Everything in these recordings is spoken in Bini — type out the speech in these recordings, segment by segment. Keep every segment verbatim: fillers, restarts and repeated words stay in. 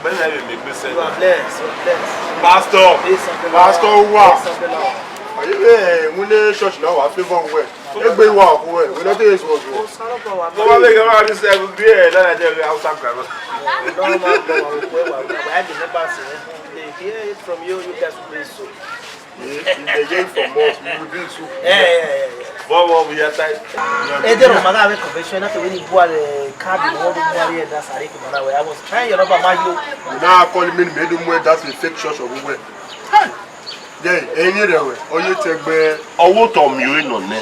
Bẹ́ẹ̀ ni, ẹ lè mí gbé sẹ́yìn. You are blessed, you are blessed. Pastor, Yes, sir. Pastor wa. Yes, sir. Aye, eh, mu ne church na wa favor we. Egbe wa ku we, we no dey so so. Mo wá lè yọrọ àdìsí ẹ̀rù bí ẹ̀ lọ́nà jẹ́ rí outside ground. No, no, no, no, we, we, we, we, I remember say, they hear it from you, you guys will be so. If they hear it from us, we will be so. Yeah, yeah, yeah, yeah. But what we are tight. Ẹ dẹrọ ma gha vbe convention, na ke we ni bua le card ni wọn do bua le da sare ke ma na we. I was trying your number, ma yo. You now call me, me do more, that's a fake church of we. Hey! Yeah, ẹyin rẹ wẹ, ọ ye tẹgbẹ. Ọwọ otọ miẹn ọre nọ nẹ,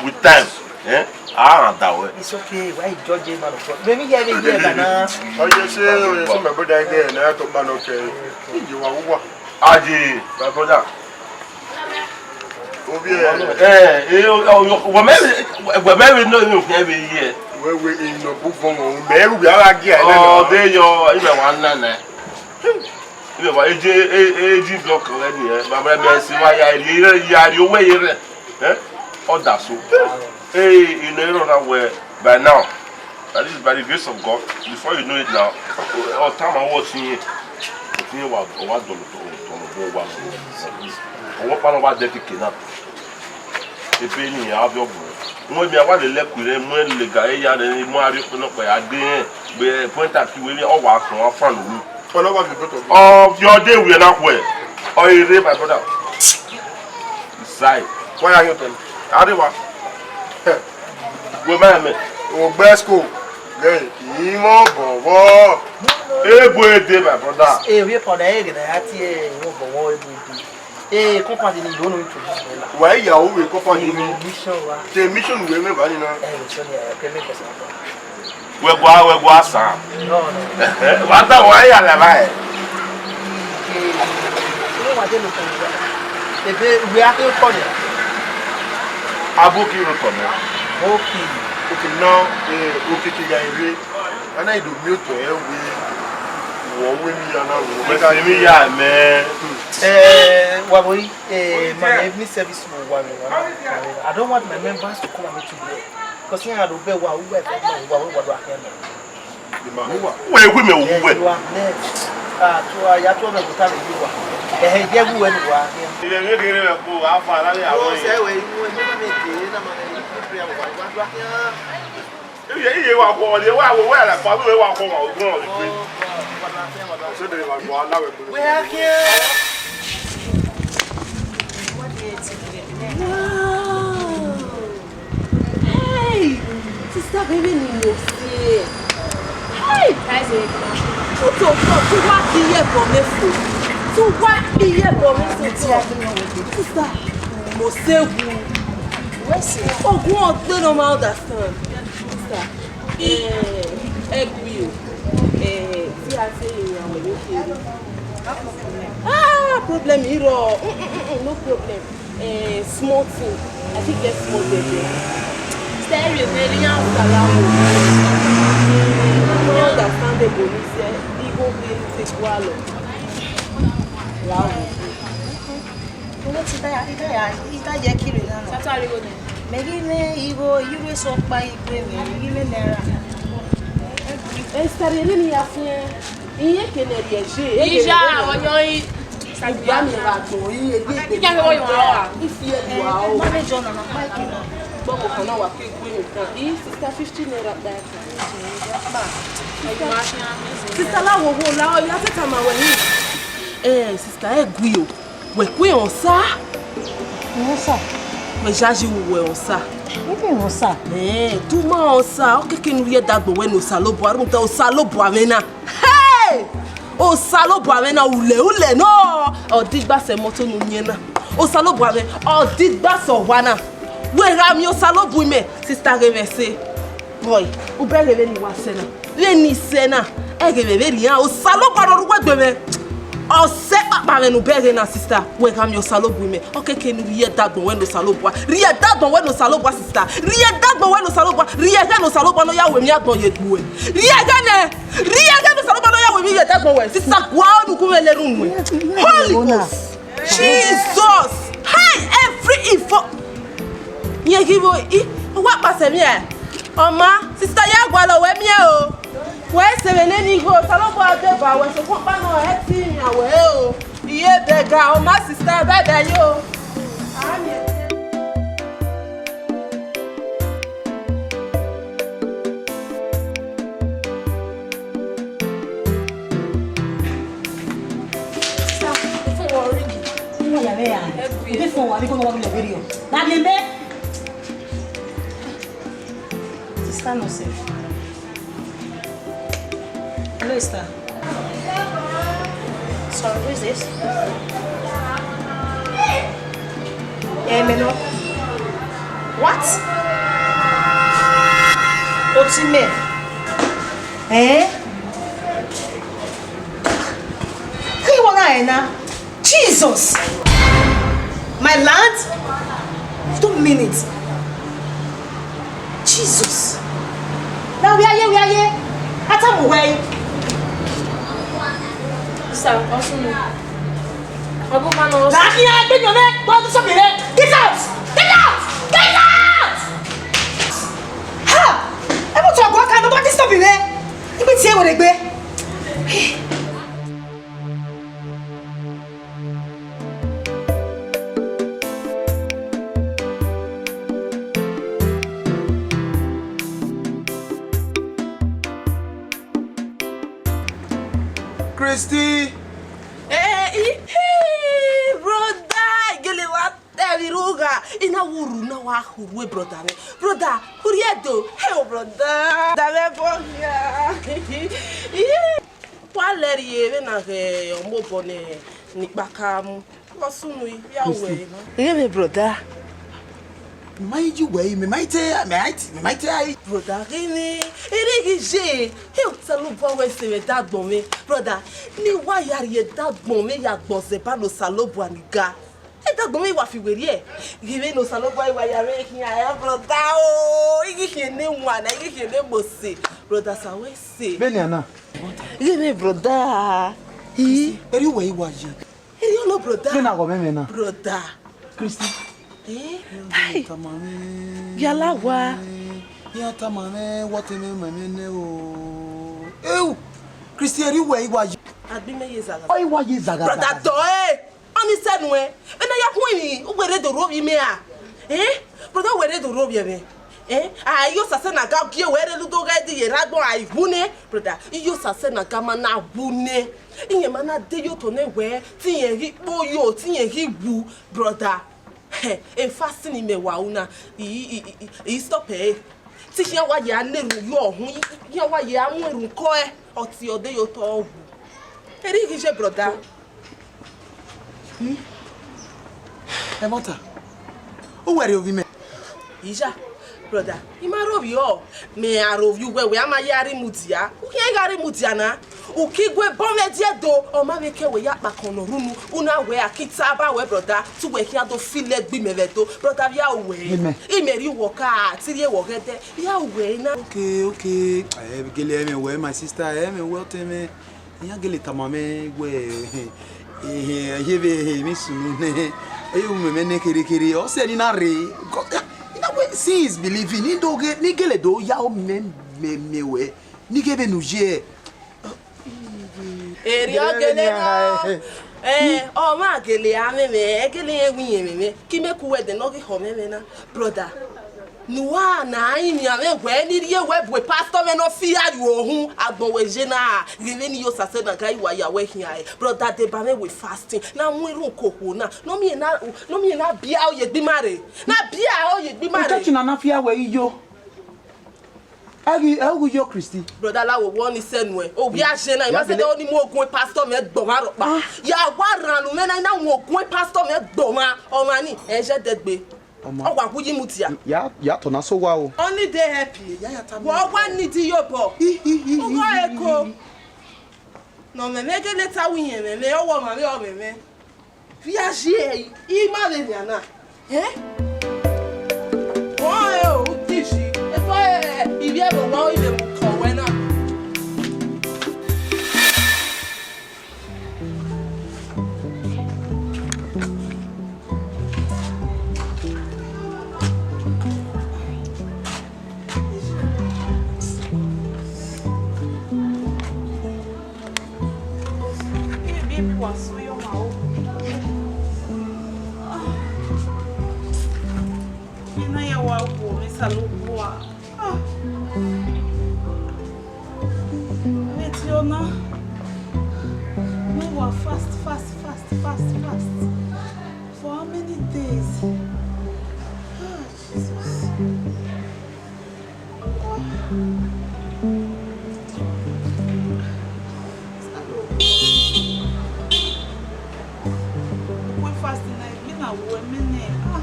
with time, eh, a rhan da wẹ. It's okay, why you judge a man of God? Maybe yeah, maybe yeah, na. Ọ ye se, ọ ye se, my brother, again, na to man, okay. Iye wa wa. Aye, my brother. Obi ẹ. Eh, eh, wẹ mẹ, wẹ mẹ no, no, no, ye. Wẹ wẹ in no book for me. Mẹ ru bi ara gi a. Oh, de yo, ibe wa na na. Ibe wa eje, eji block rẹ ni, eh. Baba, mẹ si wa ya ri, ya ri owẹ ye rẹ. Eh? Ọ da so. Eh, in error na wẹ by now. That is by the grace of God. Before you know it now, ọ tama wọ si yen. Ọ ti yen wa, ọ wa dọlọ, dọlọ, dọlọ, wa. Ọ wọ pa na wa dẹ keke na. Ebe ni a vẹ ọgbọ. Mu emi a wa lele ẹkue rẹ, mu ẹlega ya rẹ, mu a rhie okpẹ nọkpa ya de rẹn. Gbe point a ki wẹ, ọ wa sọn, a fan ru. Ọnọwa vbe both of you. Ọ viọ de wiẹ na khuẹ. Ọ i re, my brother. Sai. Why are you telling? Adewa. Wẹ ma mẹ. Ogbẹsko. Gẹ, imọ bọbọ. Ebo ede, my brother. Eh, we upon eghe na ya tie, imọ bọbọ ebo ede. Eh, company ni yo no introduce me la. Wẹ ya o we company ni. Mission wa. The mission we me ba ni na. Eh, so ni, eh, payment person. Wẹ gua, wẹ gua sa. No, no. Wa ta wa ya la ba e. Ike, ike wa de no ko. Ebe, we a ke ko ni. Aboki ro tọ nẹ. Okay. Okay, now, eh, okay, okay, guy, we. Ana ido mi otọ ẹ we. Wọ we mi ya na wo. Wẹ se mi ya mẹ. Eh, wa boy, eh, my evening service will wa me. I don't want my members to come and meet you there. Because you know, the way wa, wa, wa, wa, wa, wa, wa, Wẹ wi mẹ wu wẹ. You are blessed. Ah, to, ah, ya to me go tell you wa. Eh, eh, ye wu wẹ ni wa. Ilẹ̀ mi kéré rẹ̀ kó, a fa láyé àwọn yìí. Wọ́n ṣe wẹ̀ inú ẹ̀, mo máa ń dè é, náà máa ń rí pípé àwọn àgbàdo akínyàn. Iye, iye wa kọ, ọdẹ wa wọ, wẹ àlàkọ, àbí wẹ wa kọ, wà ó gbọ́n ọ̀rẹ́ pé. Ṣé de wa gbọ́ aláwẹ̀ pé? Wẹ́ akínyàn. Wow! Hey! Sister, baby, ni mo se. Hey! Guys, eh, to, to, to, to wa iye bọ me fo. To wa iye bọ me fo. Sister, mo se wu. Where se? Ogun ọgbẹ no ma understand. Sister, eh, ẹ gbi o. Eh, tí a ṣe ìyàwó ló ṣe. Ah, problem yìí rọ. Mm, mm, mm, mm, no problem. Eh, small thing. I fit get small baby. Stereo, very young. Salamu. No understand the police, eh, Igbo police, Igbo alo. Wow. Owó ti táyà, ìtáyà, ìtáyà kiri náà. Sátú ariwo ni. Mẹ ghi mẹ igho, irú eso ọkpa igbe mẹ, mẹ ghi mẹ naira. Ẹ sáré ní mi ya fún ẹ. Iye kene ri ẹ ṣe. Ìjà ọyọ yìí. Ìgbà mi ra tó yìí, èdè èdè. Ìjà mi wọ ìwà wa. Ìfi ẹ lù wá o. Manager nana pa ìkìlọ. Gbogbo kan náà wà pé gbé mi kan. Ì sister fifty naira pa ẹ kan. Sister láwo wo la, ọ ya tẹta ma wẹ yìí. Eh, sister, ẹ gui o. Wẹ kue ọnsa. Ọnsa. Wẹ jaji wu wẹ ọnsa. Ibi ọnsa. Eh, tuma ọnsa, ọ keke nu ye dagbo wẹ ne Osalobua, rhunmwuda Osalobua mwẹ na. Hey! Osalobua mwẹ na, ulẹ, ulẹ nọ. Ọ digba sẹ mọto nu yẹn na. Osalobua mwẹ, ọ digba sẹ ọwa na. Wẹ gha miẹn Osalobua imẹ, sister ghe mwẹ ẹse. Boy, u bẹghe vbene I wa sẹ na. Vbene I sẹ na, ẹghẹ mwẹ vbe rhian, Osanobua ne ọ rre uwu egbe mwẹ. Ọ sẹ kpakpa mwẹ ne u bẹghe na, sister. Wẹ gha miẹn Osanobua imẹ. Ọ keke ne u rhie ẹdagbọn wẹ ne Osanobua. Rhie ẹdagbọn wẹ ne Osanobua, sister. Rhie ẹdagbọn wẹ ne Osanobua. Rhie ẹghẹ ne Osanobua ne ọ ya ru emwi agbọn ye egbe uẹ. Rhie ẹghẹ nẹ. Rhie ẹghẹ ne Osanobua ne ọ ya ru emwi ye ẹdagbọn wẹ. Sister, gua unu gun mwẹ le erhunmwu. Holy Ghost. Jesus! Hey, every info. Yẹn ghi vbo i, ọ wa kpasẹ mwẹ. Ọ ma, sister, ya gualọ wẹ miẹn o. Wẹ sẹ vbe nene igho, Osanobua deba wẹ, sokpan ọkpa nọ, ẹ te miẹn wẹ o. Iye bẹga, ọ ma sista, bye bye yo. A miẹn. Sir, the phone was ringing. Who are you? Every phone, I think, no one will video. That name there. Sister, no safe. Hello, sister. Sorry, who is this? Eh, me no. What? Otime. Eh? Kí wọ́n náà ẹ̀ ná? Jesus! My land? You don't mean it. Jesus! Na wẹ aye, wẹ aye. Ata mu wẹ. Sir, ọsùn mi. Ọgụgụ anọ. Gha khian egbe yọ nẹ, gha du sọmi rẹ. Get out! Get out! Get out! Ha! Ẹ mọ tọ ọgọ kan, nobody stop me. Ibi tie were gbe. Christy. Eh, ihi, brother, gele wa te vbe rugha. I na wu ru na wa khurue, brother mwẹ. Brother, hurriẹ do. Hey, brother. Da mwẹ bọ hia. Ihi. Wa lẹrhie vbene a ghe ọmobọ ne, ne ikpaka mu. Vbe ọ sunu, ya wẹ na. Ghe mwẹ, brother. Ma yi wẹ, mẹ ma te, mẹ ma te, mẹ ma te ai. Brother, ghe mwẹ, erha ghi ye, he Osanobua wẹ sẹ vbe ẹdagbọn mwẹ. Brother, ne I wa ya rhie ẹdagbọn mwẹ ya gbe ọzẹba ne Osanobua ni ga. Ẹdagbọn mwẹ wa fi werriẹ. Ghe mwẹ ne Osanobua wa ya rre khian, eh, brother o. I ghi khian ne wan na, I ghi khian ne mose. Brother, sa wẹ sẹ. Vbenian na? Ghe mwẹ, brother. Hi. Erriọ wẹ I wa ye. Erriọ nọ, brother. Vbene a ghọ mwẹ mwẹ na? Brother. Christy. Eh? Iran tama mwẹ. Yala wa. Iran tama mwẹ, what a man, man, man, oh. Eu. Christy, erriọ wẹ I wa ye. Agbọn mwẹ ye zagha. Ọ, I wa ye zagha. Brother, zagha. Dọ, eh. Ọni sẹ nuẹn, vbene a ya khuẹn emwi, u wẹ rre do rre ovbi mẹ ra? Eh? Brother, u wẹ rre do rre ovbi ẹmwẹ. Eh? A, Iyosasẹ na ga gie wẹ rre ludo ghẹ di ye rre agbọn, a i wu nẹ. Brother, Iyosasẹ na ga ma na wu nẹ. Irẹn ma na de ye otọ nẹ wẹ, te irẹn ghi kpo yo, te irẹn ghi wu, brother. Hẹ, e fasting ni mẹ wa ru na, i, i, i, i, i stop ẹre. Te iran wa ye a na erhunmwu ye ọhun, iran wa ye a mu erhunmwu kọe, ọ tie ọdẹ ye otọ wu. Erriọ ghi ye, brother. Hmm? Ẹmwata, u wẹ rre ovbi mẹ? Iya, brother, I ma rre ovbi ọ, mẹ a rre ovbi uwẹ, wẹ a ma ya rre mudia, u khian gha rre mudia na. U ki gu ebọ mwẹ die do, ọ ma vbe ke wẹ ya kpakọn ne ọ rre unu, u na wẹ a ki ta ba wẹ, brother, te uwẹ khian do feel ẹgbe imẹ vbe Ẹdo, brother, via uwẹ. Amen. Imẹ rhie uwẹ ọka, te I rhie wẹ ọghẹdẹ, via uwẹ na. Okay, okay. Eh, gele ẹmwẹ wẹ, my sister, ẹmwẹ wẹ ọtẹn mwẹ. Iran gele tama mwẹ wẹ, eh, eh, eh, vbe, eh, emwi sunu nẹ, ọ ye ru mwẹ mwẹ nẹ kherhe kherhe, ọ sẹ ne I na rre. Go-, I na wẹ, see is believing, ne I do ghe, ne I gele do ya mẹ, mẹ, mẹ wẹ, ne I ghe vbene u ye. Erriọ gele na. Eh, ọ ma gele a mwẹ mwẹ, ẹ gele rẹn wẹ irẹn mwẹ mwẹ. Ki mẹ ku wẹ dẹ ne ọ ghi họ mwẹ mwẹ na, brother. Ne uwa na rinmwian mwẹ wẹ ne I rhie wẹ bu pastor mwẹ ne ọ fi aro uhunmwu, agbọn wẹ ye na, ghe vbene Iyosasẹ na ga, I wa ya wẹ khian ẹre. Brother, deba mwẹ wẹ fasting, na mu erhunmwu ke okhuo na, ne ọ miẹn na, ne ọ miẹn na bia aro ye egbe ima rre, na bia aro ye egbe ima rre. Church na na fi aro ẹre yo. Ẹ ghi, ẹ ghi yo Christy. Brother, la wo wọ ni sẹ nuẹn. Ovbi a ye na, I ma sẹ de ni mu ogun pastor mwẹ gbọmwa rhọkpa. Ah. Ya wa rhan unu mwẹ na, I na mu ogun pastor mwẹ gbọmwa. Ọmwa ni, ẹ zẹ dẹgbe. Ọmwa. Ọ wa wu yi mudia. Ya, ya tọ na so wa o. Only dey happy. Ya, ya ta mi. Wọ wa need iyobọ. Hi, hi, hi, hi, hi, hi. Ọgọ eko. Ne ọ mwẹ mwẹ gele ta wẹ irẹn mwẹ mwẹ, ọ wẹ ọmwa mwẹ, ọ mwẹ mwẹ. Via zie, I ma vbe nian na. Eh? Wọ rẹn o, u di isi. Eto, eh, ivbi ẹvbo wa, i vbe mu tọ wẹ na. Emi wa so yọ ma o. Ah. Ena ya wa wo mẹ Osanobua. Ah. Vbe tie ọna, ne uwa fast, fast, fast, fast, fast. For how many days? Ah, Jesus. Ah. Uwẹ fasting na, egbe na ru ẹmwẹ nẹ. Ah.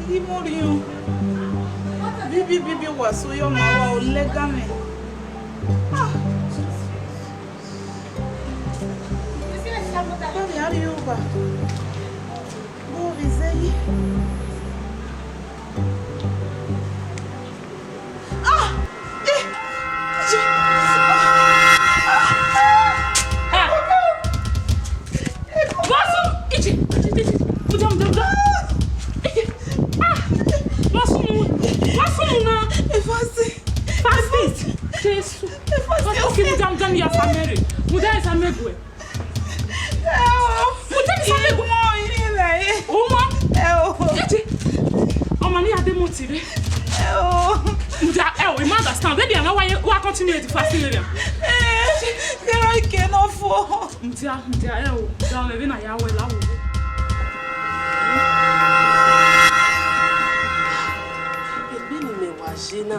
I ghi mu orhiọn. Bibi, bibi, wa so yọ ma wa, ọ lẹga mwẹ. Ah. Ọ vbe a rrie uwa. Vbe ọ vbe zẹ yi. Ah! Eh! Ije! Ah! Ah! Vbọ sunu, ije, ije, ije, ije. Mudia, mudia, mudia. Ije. Ah! Vbọ sunu, vbọ sunu na. E fast. Fast. Jesu. E fast. Okay, mudia, mudia, ya sa mẹ rre. Mudia, ya sa mẹ gue. Ẹ o. Mudia, ya sa mẹ gue. Mo rí rẹ. O ma? Ẹ o. Ije. Ọmọ ni ya de mo ti rre. Ẹ o. Mudia, ẹ o, I ma understand. Baby, am I why you continue the fasting area? Eh, kẹrọ ike nọ fo. Mudia, mudia, ẹ o, da mwẹ vbene a ya wẹ la wo. Egbe ne imẹ wa ye na,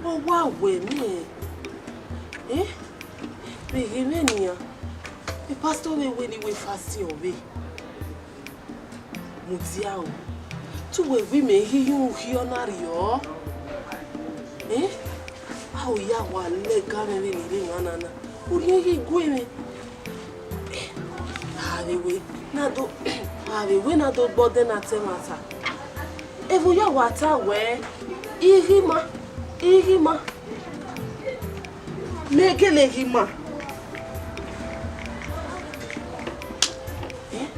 ọ wa wẹ mẹ. Eh? Vbe ghe mwẹ nian, e pastor vbe wẹ ne I wẹ fasting ọ vbe. Mudia o, te uwẹ wẹ imẹ ghi ye urhie na rriọ. Eh? A ho ya wa lẹga mwẹ vbene I rre emwa na na. Orhiọn ghi gue mwẹ. A vbe wẹ na do, a vbe wẹ na do gbe ọdẹ na ta ẹmwata. Ẹvbo ya wa ta wẹẹ, I ghi ma, I ghi ma. Mẹ gele ghi ma. Eh?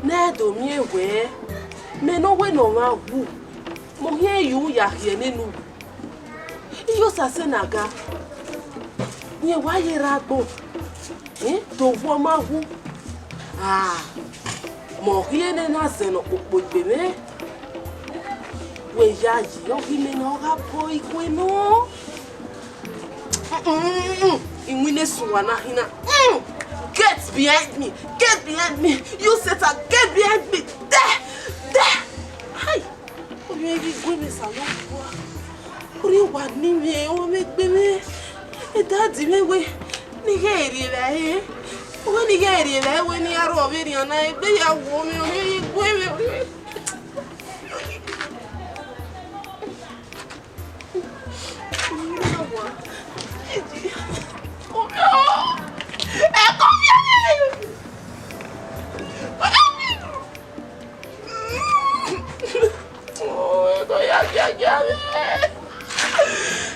Ne ẹ do miẹn wẹẹ, mẹ ne ọ wẹ ne ọmwa wu, mẹ ọ khian ye u ya khiẹ nene uwu. Iye Osase na ga, rẹn wa ye rre agbọn, eh, do vbuọ ma wu. Ah, mẹ ọ rhie ne na zẹ ne ọ kpokpo egbe mwẹ. Wẹ ya yi, ọ ghi mẹ ne ọ gha bọ igue nọ. Mm, mm, mm, mm. Iwinna esu wa na khin na. Mm. Get behind me, get behind me. You Satan, get behind me. There, there. Hi. Orhiọn ghi gue mwẹ Osanobua. Orhiọn wa ni mwẹ, ọ mwẹ gbe mwẹ. E dadi mwẹ wẹ, ne I ghẹ rri evbare. Wẹ ne I ghẹ rri evbare, wẹ ne I ya rrọọ vberriọ na, egbe ya wo mwẹ, orhiọn ghi gue mwẹ, orhiọn.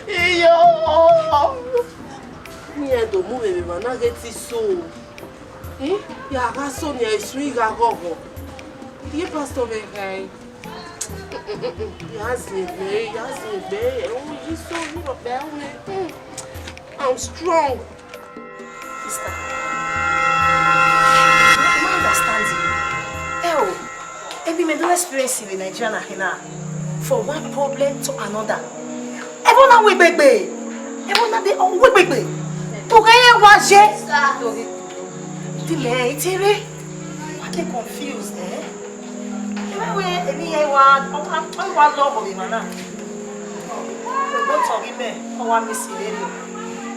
Iyo! Iran do mu vbe emwa na ghe te iso. Eh? Ya gha so nian, esu i gha ghọghọ. Iye pastor mwẹ ghae. Ya zin egbe, ya zin egbe. Ẹ wo yi so, yi rhọkpa ẹ wu. Mm. I'm strong. Sister, I don't understand you. Ẹ o, ebi mẹ do experience in Nigeria na hena, from one problem to another. Ẹvbo na wegbe gbe. Ẹvbo na de wegbe gbe. To ghe ye wa ye. Di mẹ ite rre. I dey confused, eh? Ẹ wẹ emwi hia wa, ọ wa, ọ wa lọ vbe emwa na. Ogbotọ ghi mẹ, ọ wa miss vberriọ.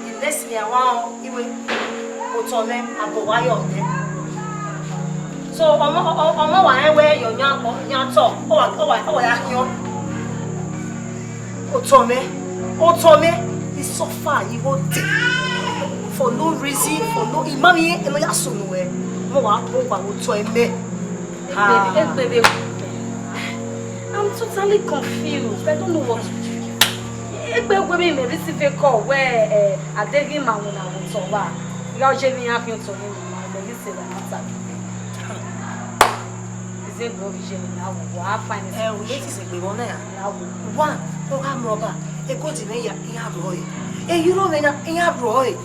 The next thing a wa rẹn, iwe, otọ mwẹ, abọ wa yọ nẹ. So, ọmọ, ọ-, ọ-, ọmọ wa rẹn wẹ yọ yan, ọ, yan tọ, ọ wa, ọ wa, ọ wa ya khian. Otọ mwẹ, otọ mwẹ, I suffer, I go dey. For no reason, for no, I ma miẹn emwi ne ọ ya sunu wẹ. Ọmọ wa, ọ wa otọ mwẹ. Ah. Egbe, egbe vbe. I'm totally confused. I don't know what to do. Egbe wẹ vbe mẹ receive call wẹ, eh, a deghẹ ima winna vbe otọ wa. Ighẹ ọ ye emwi iran khian otọ ni ma, but this is the matter. Is it go vision na wo? Wa find it. Eh, we need to say we want na. Na wo. One, ọ gha mu ọba. E gold mwẹ ya, iran rrọọ ẹre. E euro mwẹ na, iran rrọọ ẹre.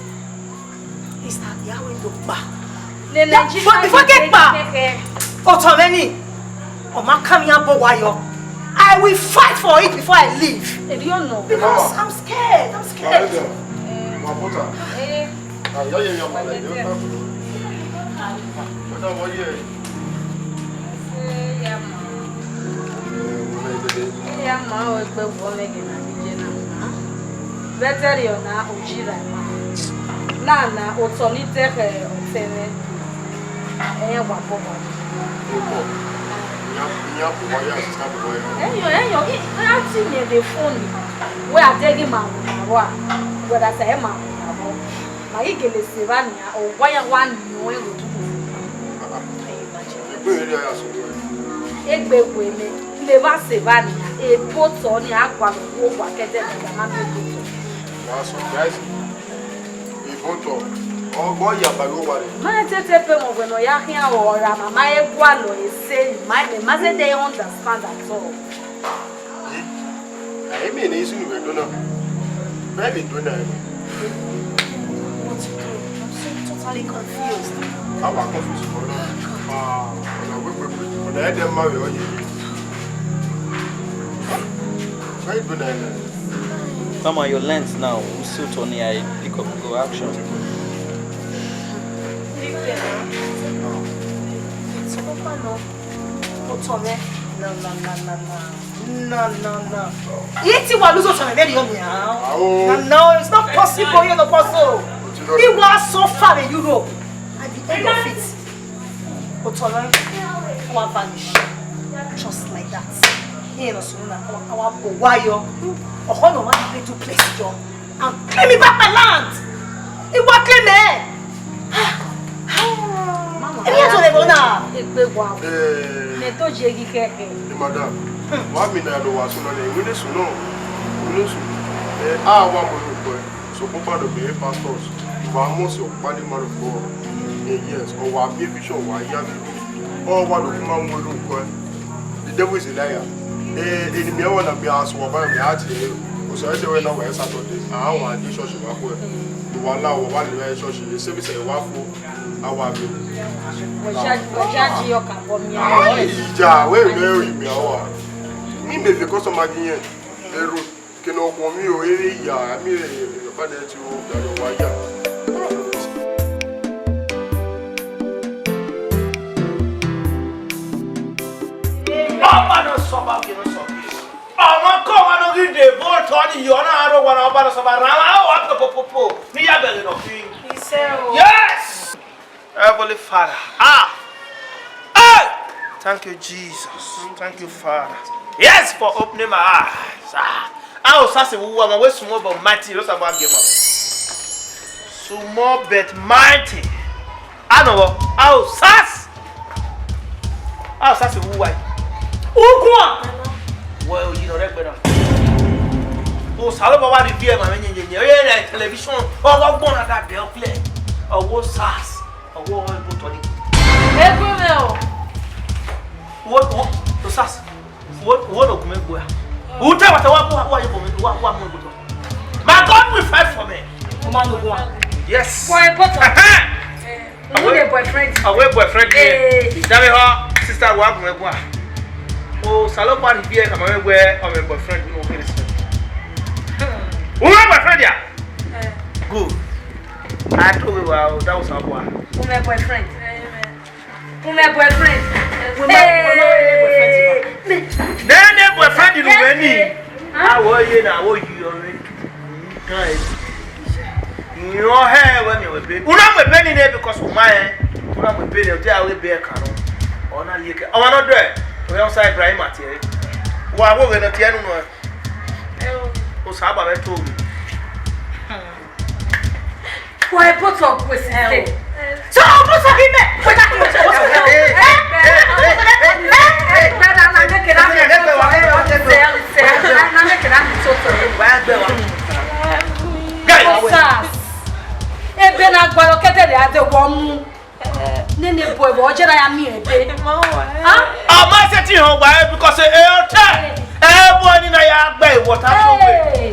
Sister, the way to kpa. Ne Nigeria, but before get kpa, Otọmwẹ ni, ọ ma kan mi abo wa yọ. I will fight for it before I leave. Eri ọnọ. Because I'm scared. I'm scared. Madam, my brother. Eh. Ah, yeah, yeah, yeah, my lady. Madam, what you? Eh, yeah, ma. Eh, what you doing? Yeah, ma, we gbe wo me gina. Vbe ẹdẹrriọ na, uji ra ma. Na na, otọ ni te khẹ ọtẹn mwẹ. Ẹyẹn wa bọ wa. Iyan, iyan bọ wa ya, sista bọ wa ya. Ẹyọ, ẹyọ, I, I aunty me dey phone me. Wẹ a deghẹ ma ru na ru a. Wẹ da sẹ ma ru na ru. Ma ghi gele sẹ evba nian, ọ wa ya wa nian ẹn ro tutu. Egbe vbe rria ya sunu ẹn. Egbe wẹ mẹ, ne evba sẹ evba nian, ebo otọ ni a gualọ vbe owa kẹdẹ ne a ma miẹn ebo otọ. Wa surprise me. Ebo otọ, ọ gbọ ya ba vbe owa rẹ. Ma tete pe mẹ wẹ ne ọ ya khian ọre a ma ma he gualọ ẹse, ma mẹ ma zẹdẹ understand at all. Ẹ, ẹ mẹ ne isu ni vbe do na. Vbe vbe do na ẹre. What to do? I'm so totally confused. How are confused for now? Ah, ọ̀nà wípé pé ọ̀nà ẹ̀dẹ̀ máa rẹ̀ ọ́ yẹ. Vbe do na ẹre. Come on, your lens now. We still turn here. Pick up, go action. Leave them. It's over now. Otọmwẹ. No, no, no, no, no. No, no, no. Iye te wa lose Otọmwẹ vberriọ nian. Ao. No, no, it's not possible, you no possible. He was so far in Europe. At the end of it, Otọmwẹ wa vanish. Just like that. He no sunu na, ọ wa bọ wa yọ. Ọkhọ nọ wa ni do place yọ. And claim me back my land. He wa claim me. Mama, ẹ i ya to lẹ vbe na. Egbe wa. Eh. Mẹ to je ghi khẹkhẹ. Eh, madam. Hmm. Wa mi na do wa sunu na, ẹ i wẹ ne sunu. Wẹ ne sunu. Eh, a wa mo lo ko. So, Papa, the main pastors. Wa mo so pa ni man of God. Eh, yes. Ọ wa bi vision, wa ya bi. Ọ wa do kuma mo lo ko. The devil is a liar. Eh, eni mẹ wa na mẹ a sẹ wa ba mẹ a tie. O sẹ ẹsẹ wẹ na wẹ Saturday. A wa di church wa khuẹ. Wa la wa ba lẹ church. Service wa fo. A wa bi. Wẹ ja, wẹ ja ji ọka bọ mi. Ah, ija, wẹ mẹ o mi a wa. Mi mẹ fi customer gi yẹn. Ero, kene ọ khuọnmwi o, ere ya, mi re, ba dẹ ti o, ya yọ wa ya. Ọba nọ sọba, ogie nọ sọba. Ọmọ kọ wa nọ ghi de ball tọ ni yọ na aro wa na ọba nọ sọba, ra wa o, wa popopopo, ni ya bẹghe nọ fi. Isẹ o. Yes! Heavenly Father. Ah! Hey! Thank you, Jesus. Thank you, Father. Yes, for opening my eyes. Ah! Aosasi wu wa ma we small but mighty. Lo sa ba ge ma. Small but mighty. Ano wo? Aosasi. Aosasi wu wa. Uguan. Wo yi no re gbe na. Osanobua wa rhie biẹ ma mẹ yẹnyẹnyẹn. Ọ ye rẹ television. Ọ wa gbọna da dẹ ọ clear. Ọ wo sars. Ọ wo ebo tọ ni. Ebo mẹ o. Wo, wo, to sars. Wo, wo no gume gua. U te wa ta wa, wa, wa ye bo mi, wa, wa mu ebo tọ. My God will fight for me. Ọmọ no gua. Yes. Wo ebo tọ. Ẹhẹn. Uwu ne boyfriend. Awe boyfriend ye. Eh. Dame ho, sister, wa gun egua. Osanobua rhie biẹ ka ma wẹ wẹ ọ mwẹ boyfriend, no kere sẹ. Uwe boyfriend ya? Eh. Good. A to we wa o, that was our boy. Uwe boyfriend. Eh, man. Uwe boyfriend. Uwe ma, uwe ma we boyfriend. Eh. Then the boyfriend in uwe ni. Eh. Huh? Awo ye na, awo yi ọre. Iran hẹ wẹ miẹn wẹ ebe. Una mu ebe ni nẹ because u ma rẹn. Una mu ebe ni, ọ dia wẹ ebe ẹkan nọ. Ọ na rhie kẹ. Ọmwa nọ dẹ, ọ ya sa Ibrahim tie. Wa wo ghe ne ọ tie unu nọ. Osanobua vbe to. Why put up with him? So put up him. Wait, I can't. Eh, eh, eh, eh, eh, eh. Brother, na make it up. Na make it up. Guys. Osas. Ebe na gbalọ kẹdẹrẹ a de wọ mu. Nene boy, vbe ọ jẹ na ya miẹn ebe? Ah? Ọ ma sẹtin họn wa because e otọ. Ebo ni na ya gbe water to we. Hey.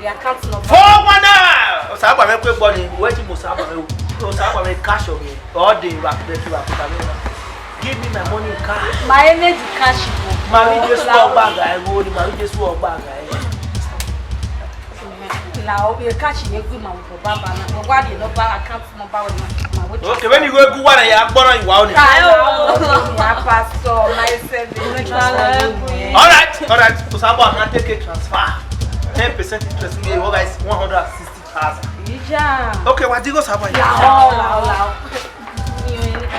The account number. Four one nine. Osanobua mwẹ kue gbọ ni, wẹ ti mu Osanobua mwẹ o. Osanobua mwẹ cash ọ mwẹ. All day, wa kpe kpe, wa kpe kpe. Give me my money in cash. My energy cash, bro. Mami Jesu ọgba ga ẹvbo ni, Mami Jesu ọgba ga ẹvbo. La o, e cash ye gbe ma wo baba na. Mo wa di number, account number with my, my wait. Okay, when you go go one, ya gbọrọ iwa oni. Ayo, ya pastor, my seven. All right, all right. Osanobua can take a transfer. Ten percent interest, we guys, one hundred and sixty thousand. Ija. Okay, wa digo Osanobua. La o, la o, la o.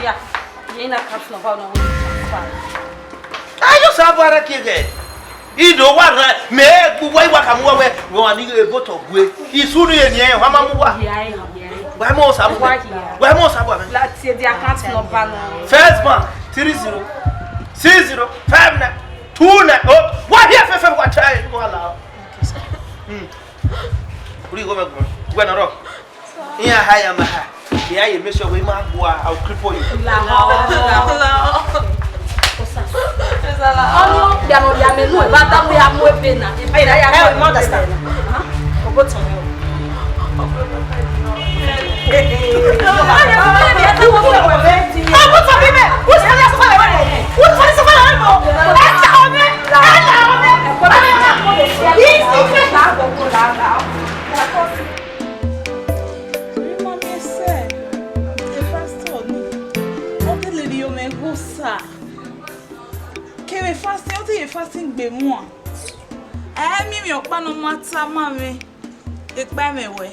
Yeah, yeah, na account number na we transfer. Ayo Osanobua ra kie ghe. Ido wa ra, mẹ gbu wa, iwa ka mu wa wẹ, wẹ wa ni ebo tọ gbe. Isu ni eni ẹ, wa ma mu wa. Wa mu Osanobua. Wa mu Osanobua. La tie the account number na. First Bank, three zero, six zero, five nine, two nine. Oh, wa here, fe fe, wa try, wa la. Hmm. Uri go me go. Gbe na ro. Iran ha ya ma ha. Iran ye make sure we ma gua, I will cripple you. La ho, la ho. Ọnọ, bia mọ, bia mẹ nu, ẹ ba da mu ya mu ebe na. Ebe na ya. Ẹ, we understand. Ogo tọn. Emwa miẹn sẹ, e pastor ni, ọ te lele ọmọ ẹghẹ Osa. Kevbe fasting, ọ te ye fasting gbe emwa. Ẹ miẹn emwi ọkpa ne ọ ma tama mwẹ, ekpa mwẹ wẹ.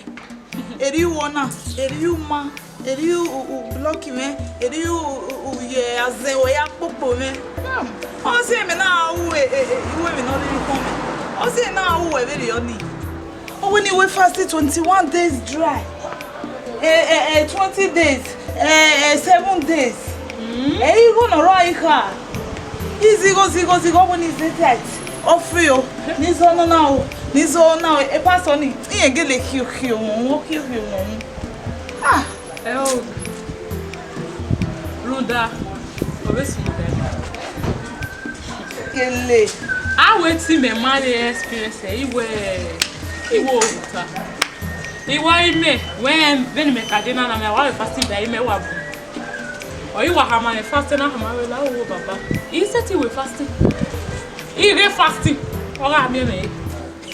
Erriọ uwọ na, erriọ uma, erriọ u, u, u block mwẹ, erriọ u, u, u ye azẹn wẹ ya kpokpo mwẹ. Ọ si mẹ na ru e, e, e, iru emwi ne ọ rhirhi khọn mwẹ. Ọ si na ru wẹ vberriọ ni. Ọ wẹ ne I wẹ fasting twenty-one days dry. Eh, eh, eh, twenty days, eh, eh, seven days. Eh, igho ne ọ rrọọ a i kha. I zẹ igho, zẹ igho, zẹ igho, ọ wẹ ne I zẹ tight. Ọ free o, ne I zẹ ọna na o, ne I zẹ ọna na o. E pastor ni, irẹn gele khiokhiọ wọn, ọ khiokhiọ wọn. Ah. Ẹ o, rhunmwuda, ọ vbe sunu dẹ. Kele. A wẹ te imẹ ma rre experience, I wẹ, I wẹ oruta. I wa imẹ, wẹ vbene imẹ ka dee na, na mẹ wa vbe fasting da imẹ wa bu. Ọ i wa hama mwẹ fasting na, hama mwẹ la, owo baba. I sẹtin wẹ fasting. I ghe fasting, ọ gha miẹn mwẹ.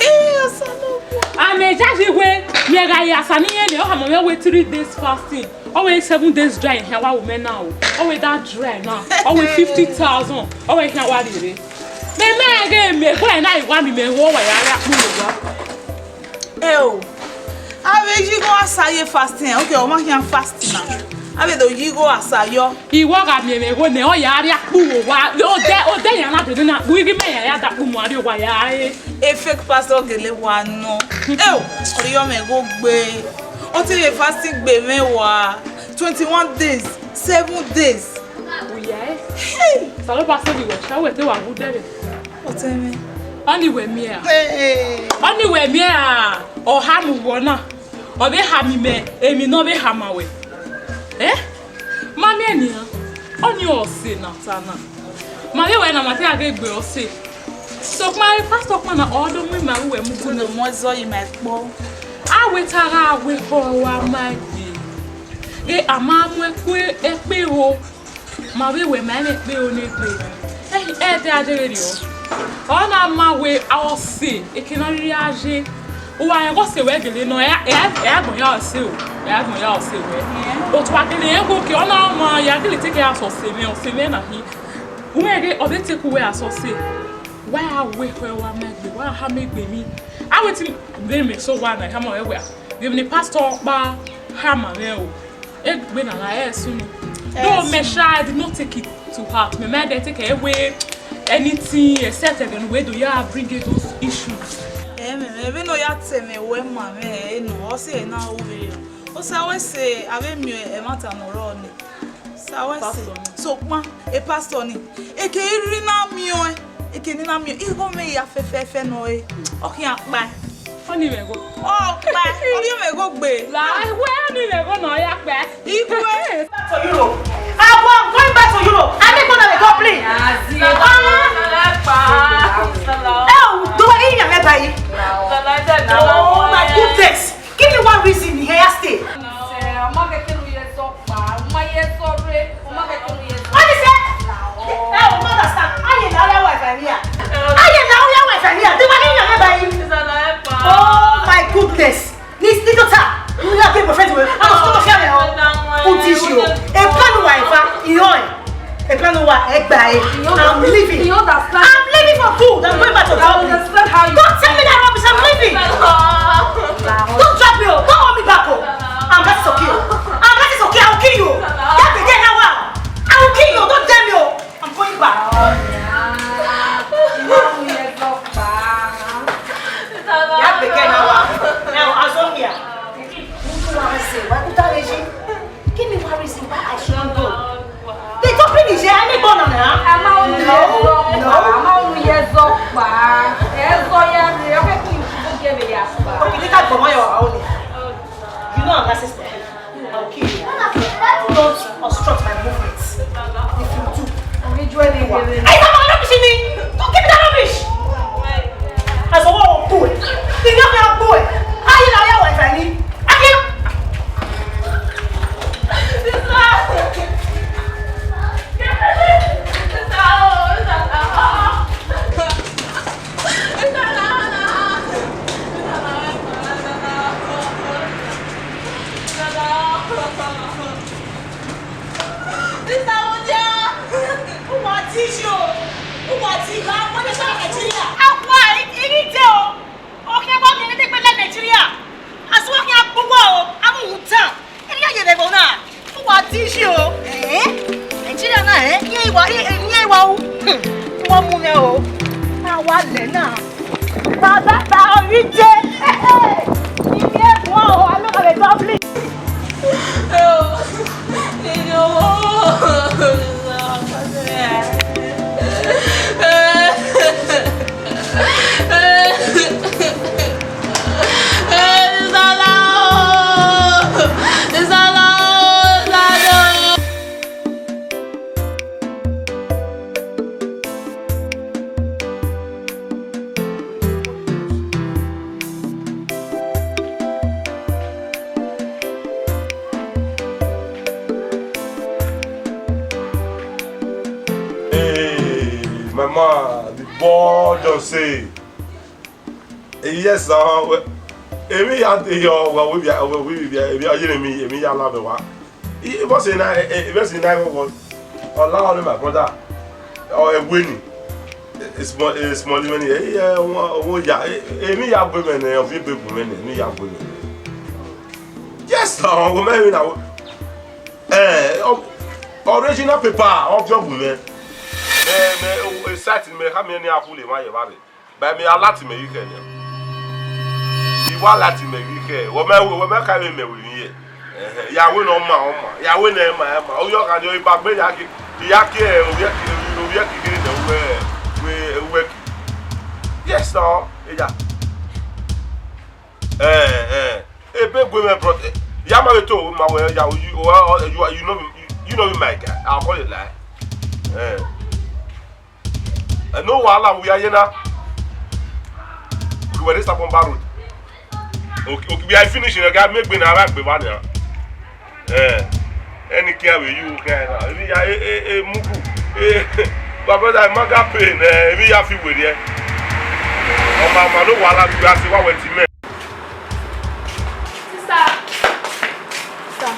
Ee, Osanobua. A mẹ judge wẹ, mẹ gha ye asa ni yẹn nẹ, ọ hama mwẹ wẹ three days fasting. Ọ wẹ seven days dry, hia wa wo mẹ na o. Ọ wẹ that dry na. Ọ wẹ fifty thousand. Ọ wẹ hia wa rhie rre. Mẹ mẹ ghe mẹ, bọ ẹ na i wa mi, mẹ ho wa ya ra kpu wa. Ẹ o, a vbe yi igho asa ye fasting, okay, ọ ma khian fasting na. A vbe do yi igho asa yọ. Iwọ gha miẹn mwẹ igho nẹ, ọ ya rria kpu wa. Odẹ, odẹ yan na dede na, bu ighi mẹ ya ya da kpu mu arrio wa ya re. E fake pastor gele wa nọ. Eo, ọrriọ mwẹ igho gbe. Ọ te ye fasting gbe mwẹ wa. Twenty-one days, seven days. Oya e. Hey! Osanobua sẹ vbe wẹ, sha wẹ te wa wu dẹrẹ. Ọtẹn mwẹ. Ọni wẹ miẹn ra? Hey. Ọni wẹ miẹn ra? Ọ hama uwẹ na, ọ vbe hama imẹ emwi ne ọ vbe hama wẹ. Eh? Ma miẹn nian, ọni ọse ne a ta na. Ma vbe wẹ na, ma te a ghe gbe ọse. Sokpan pastor ọkpa na, ọ do mu ima ru wẹ mu gu ne. Mu ẹzọ yi ma ẹkpo. A wẹ te a gha wẹ ekhọe wa ma egbe. Ghe a ma mu ẹkpo ẹkpe ho. Ma vbe wẹ ma ẹmwẹ ẹkpe ho ne egbe. Ẹ, ẹdẹ a deghẹ rriọ. Ọ na ma wẹ ọse, eke ne a rhirhi a ye. Uwa rẹn ghe ọse wẹ gele nọ, ẹ, ẹ, ẹ agbọn ya ọse o. Ẹ agbọn ya ọse wẹ. But wa gele rẹn ghe oke, ọ na ma ya gele take as ọse mwẹ, ọse mwẹ na hi. Uwẹ ghe, ọ vbe take uwẹ as ọse. Wa ya wẹ ekhọe wa ma egbe, wa hama egbe emwi. A wẹ te vbe mẹ so wa na, hama wẹ wẹ. Vbe emwi ne pastor ọkpa hama mwẹ o. Egbe na na ẹ sunu. Yes. Though mẹ sha, I did not take it to heart. Mẹ ma de take away anything except ẹghẹ ne uwẹ do ya bring those issues. Ẹ, mẹ, mẹ, vbene ọ ya te mwẹ wẹ ma mwẹ, ẹ nọ, ọ sẹ na ru vberriọ. Ọ sa wẹ sẹ, a vbe miẹn ẹmwata ne ọ rrọọ nẹ. Sa wẹ sẹ. Pastor ni. Sokpan, e pastor ni. Eke I rhirhi na miẹn ọẹn, eke ne I na miẹn, igho mwẹ ya fẹfẹfẹ nọ re. Ọ khian kpae. Ọni mwẹ gho. Ọ kpae, ọni mwẹ gho gbe. La, wẹ ọni mwẹ gho nọ ya kpae. Igwe. Back to Europe. I am going back to Europe. I need money, God, please. Oh, do I hear me by? Oh my goodness. Give me one reason here I stay. What is that? Oh, mother, stop. I am now your wife, I'm here. I am now your wife, I'm here. Do I hear me by? Oh my goodness. This little time, you have been friends with. I was not feeling. Put this you. A plan wa efa, iyan. A plan wa egba e. I'm leaving. You understand? I'm leaving for good. I'm going back to Germany. Don't tell me that rubbish. I'm leaving. Don't drag me, oh. Don't hold me back, oh. I'm not okay, oh. I'm not okay. I'll kill you. That the day now, I will kill you. Don't tell me, oh. I'm going back. Ya begin now. Now, as long here. What do I say? What do I say? Give me one reason why I shouldn't go. They don't finish here. I need one now. No, no. Okay, they can't go on your own. You know I'm not sister. I'll kill you. Don't obstruct my movements. If you do, I don't want rubbish in me. Don't give me that rubbish. As a woman, boy. You know me, boy. How you know your wife, I need? I can't. Sister Odia, uwa ti yo, uwa ti gha, wọ́n ti sọ̀rọ̀ Nàìjíríà. Akwa, igi jẹ́ o. Ọkẹ wa mi ne te gbe lẹ Nigeria. Asu wa khian gbe uwa o, a mu uhunmwu tan. Eni a ye vbe ẹvbo na. Uwa ti yi o. Eh? Nigeria na, eh? Iran iwa, iran iwa u. Hmm. Wọ́n mu nẹ o. A wa lẹ na. Baba ta orí jẹ. Ìmí ẹ̀gbọ́n o, a ló kàwé Dublin. Hey, my man, the ball just say. Eh, yes, uh, well, emwi ya de yọ, well, we be, well, we be, emwi ya yere mi, emwi ya la vbe wa. I, I was in, I, I was in, I was, Allah, my brother, or a winning. Small, small money, eh, yeah, one, one, yeah, eh, eh, me ya gbe mẹ nẹ, ọ fi gbe gbe mẹ nẹ, me ya gbe mẹ. Yes, sir, ọ mẹ na. Eh, o-, original paper, ọ fi gbe mẹ. Eh, me, o, eh, site me, ha me ni a fu le ma ye ba re. Ba me a lati me yi kẹ nẹ. I wa lati me yi kẹ. Wọ mẹ, wọ mẹ ka me me wi ye. Ẹhẹn, ya wẹ ne ọ ma, ọ ma. Ya wẹ ne ẹ ma, ẹ ma. Ọ yọ kha ni, ọ ba gbe ya ki, ya ki, ẹ, ovbi ẹki, ovbi ẹki kere nẹ, uwẹ, uwẹ, uwẹ ki. Yes, now. Yeah. Eh, eh. Ebe gue mwẹ, bro. Ya ma vbe to ma wẹ ya, you, you, you, you know me, you, you know me, my guy. I'll call you lie. Eh. Eh, no wahala, we are here now. We were this up on Bar Road. Okay, okay, we are finishing. Okay, make me now, right, be one now. Eh, any care with you, okay, now. If you are a, a, a mugu, eh, my brother, maga pain, eh, if you have to wait here. Oh, my, my, no wahala, we are still one with me. Sister. Sister.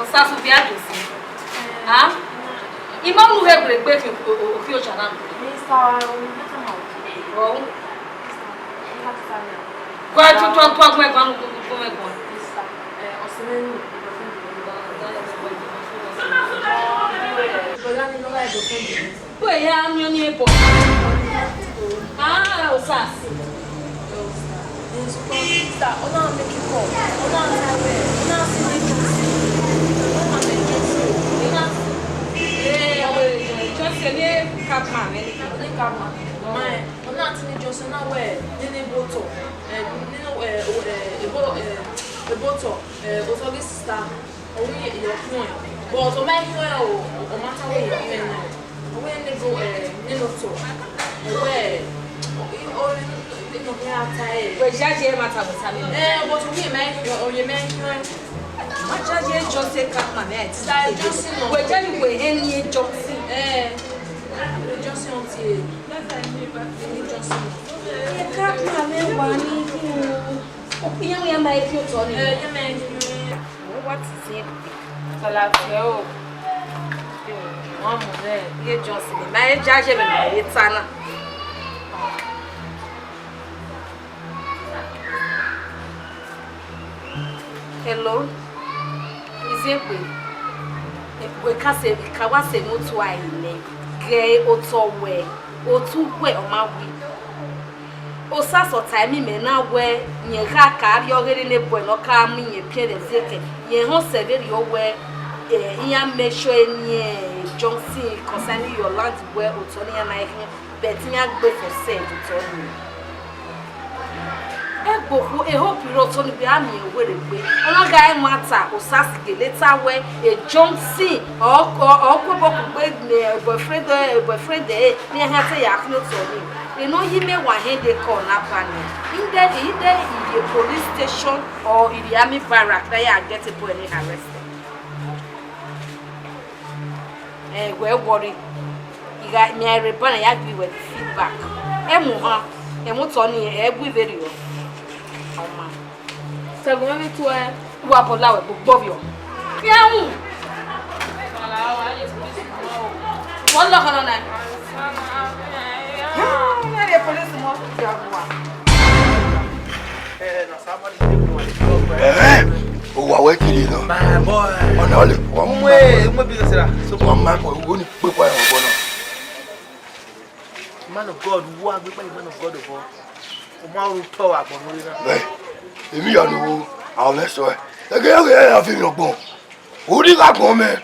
Osasu bi adosi. Ah? Ima unu he gbe gbe fi o, o, o, fi ocha na. Mister, um, what am I? Oh. Sister, you have to tell me. Kwa tu, tu, tu, tu, kwa nu, kwa nu, kwa nu. Sister, eh, Osimhen, Brother, you know, like, the thing. Wẹ ya miẹn ọnii bọ. Ah, Osas. Sister, ọ na make call. Ọ na ta wẹ, ọ na si ne Johnson. Ọ na make Johnson. Ọ na si. Eh, Johnson, ne Capman, ne Capman. Ma, ọ na si ne Johnson na wẹ, nene ebo otọ. Eh, nene, eh, o, eh, ebo, eh, ebo otọ. Eh, otọ ghi sister. Ọ wẹ ọ khuẹn, but ọ ma khuẹn o, ọ ma ta wẹ ọ khuẹn nọ. Ọ wẹ ne ebo, eh, nene otọ. Ọ wẹ, ọ, ọ, ọ, nọ khuẹn a ta ẹre. Wẹ judge ẹre ma ta wẹ ta nọ. Eh, but ọ wẹ ma khuẹn, ọ wẹ ma khuẹn. Ma judge ẹre, Johnson Capman, eh, ti sa Johnson nọ. Wẹ judge wẹ ẹre ne Johnson. Eh, Johnson ọtẹn. Johnson. Capman, ẹ wa ni khin o. Iran ya ma fi otọ ni. Eh, ya ma fi. What is it? Salafia o. Wọ́n mú rẹ̀, iye Johnson, ma ẹ judge ẹre, ma ẹ ta na. Hello? Izegbe? Wẹ ka sẹ, ka wa sẹ ne u tua ẹre nẹ, ghẹ otọ wẹ, otu wẹ ọ ma wi. Osas ọ ta ẹmwẹ imẹ na wẹ, rẹn gha ka rrie ọghe ne ebo ne ọ ka mu iyẹn piẹn vbe ẹziẹkẹ, rẹn họn sẹ vberriọ wẹ, eh, iran make sure ne Johnson concerning your land wẹ otọ ne iran na khin, but iran gbe for sẹ otọ ni. Ẹgbokhu, I hope I rre otọ ni wẹ a miẹn werriegbe. Ọ na gha ẹmwata, Osas gele ta wẹ, eh, Johnson, ọ, ọ, ọ ku obọ kugbe ne boyfriend, eh, boyfriend ẹre, ne iran khian te ya khin otọ ni. Eno yi mẹ wa hẹn de call na ba nẹ. Inde, inde I rrie police station or I rrie army barrack, na ya get a boy ne arrested. Eh, wẹ worry. I gha, mẹ a rre eba na ya give wẹ the feedback. Ẹ mu han, ẹ mu otọ ni, ẹ gu vberriọ. Ọma. Sẹgun mẹ vbe tuẹ. Wa bọ la wẹ gbogbo vbiọ. Khian wu. Wọ́n lọ kọ́nà náà. Wọ́n lè police mọ́. Ẹhẹn, o wa wẹ kiri nọ. My boy. Ọna ọ le kọ. Mwe, mwe bi sira. So, one man boy, wo ni pe kwa ọgbọ na. Man of God, wo agbe pa man of God ọbọ. O ma ru tọ agbọn nori na. Bẹ, èmi ya ni wo, àwọn mẹ sọ ẹ. Ẹgẹ ẹgẹ ẹ ya fi mi ọgbọn. Odi gha gbọn mẹ.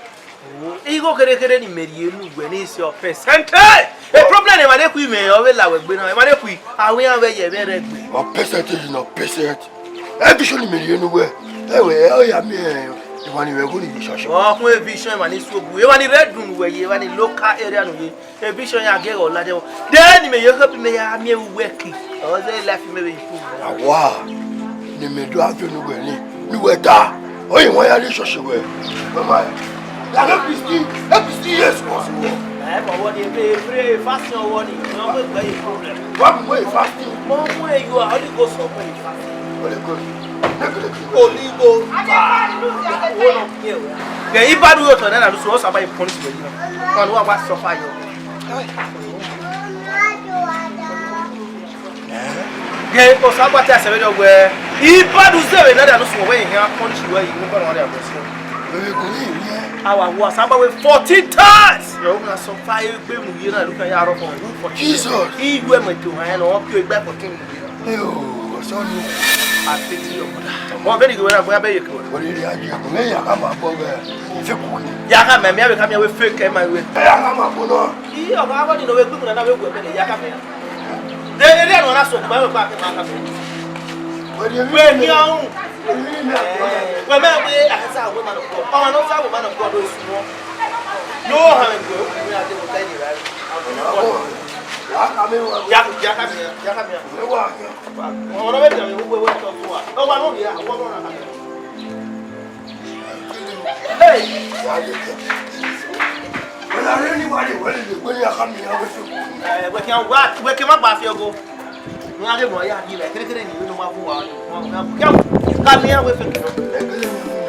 Igho kherekhere ni mẹ rhie nu wẹ ni sẹ ọ percent. A problem ne emwa ne khui mwẹ, ọ vbe la wẹ gbe na. Emwa ne khui, a wẹ iran vbe ye ẹmwẹ rẹ gbe. Ọ percentage na percent. Ẹ bi sọ ni mẹ rhie nu wẹ. Ẹ wẹ, ẹ ya miẹn emwa ni mwẹ gho ni ye shọshọ. Ọ khun evision emwa ni suobu, emwa ni rre dunu wẹ ye, emwa ni local area nu ye. Evision ya gie ghe ọ ladian. De ni mẹ ye hope mẹ ya miẹn uwu ẹki. Ọ zẹ life mẹ vbe improve. Awa, ne mẹ do avio nu wẹ ni. Ni wẹ ta. Oye wọn ya rhie shọshọ wẹ. Mama, ya ke fifty, ke fifty years kọ si wọ. Ẹ, but what if every fasting or what? No, we play problem. What we fasting? Mo mo you are Holy Ghost or we fasting. Holy Ghost. Holy Ghost. Wo no ye we. Ke ibadu yo to na na so o saba punish we. Kan wa wa suffer yo. Ghe Osanobua te sẹ vberriọ wẹẹ, ibadu zẹ vbe ne a dia ne usun wẹ, iran punish wẹ, iran kọnọ wẹ. Awa wo Osanobua wẹ fourteen times. Yo, una suffer egbe mu ye na, look at ya rọ for who for Jesus. Iye ẹmwẹ to han nọ, ọ ke egbe fourteen mu ye na. Eyo, ọsọnu. I pity your mother. Mo bẹ ni ghe wẹ na, wẹ a bẹ ye ke wẹ. Wẹ ni a ye, wẹ ya ka ma bọ wẹ. Fake one. Ya ka ma, mi a wẹ ka mi a wẹ fake ma wẹ. Ya ka ma bọ nọ. Iye ọba abọ ni no wẹ gbe mu na, na wẹ wẹ bẹ ya ka ma. De, de, de, no na so, ba, ba, ba, ba. Wẹ ni ọhun. Wẹ mẹ wẹ a sa wẹ ma nọ. Ọmọ no sa wẹ ma nọ ko do isu wọn. No ha me ko, mi a de mo ta yi ra. Ya, ya ka mi, ya ka mi. Ọmọ no be de mi wẹ wẹ to wa. O wa no ya, wa no na. Hey! Wẹ na rre ni wa rre, wẹ lele, wẹ ya ka mi ya wẹ so. Eh, wẹ ke wa, wẹ ke ma gba fi ọgo. Wẹ a lè mọ ya ni rẹ, kere kere ni wẹ no ma bu wa ni. Ka mi ya wẹ fe.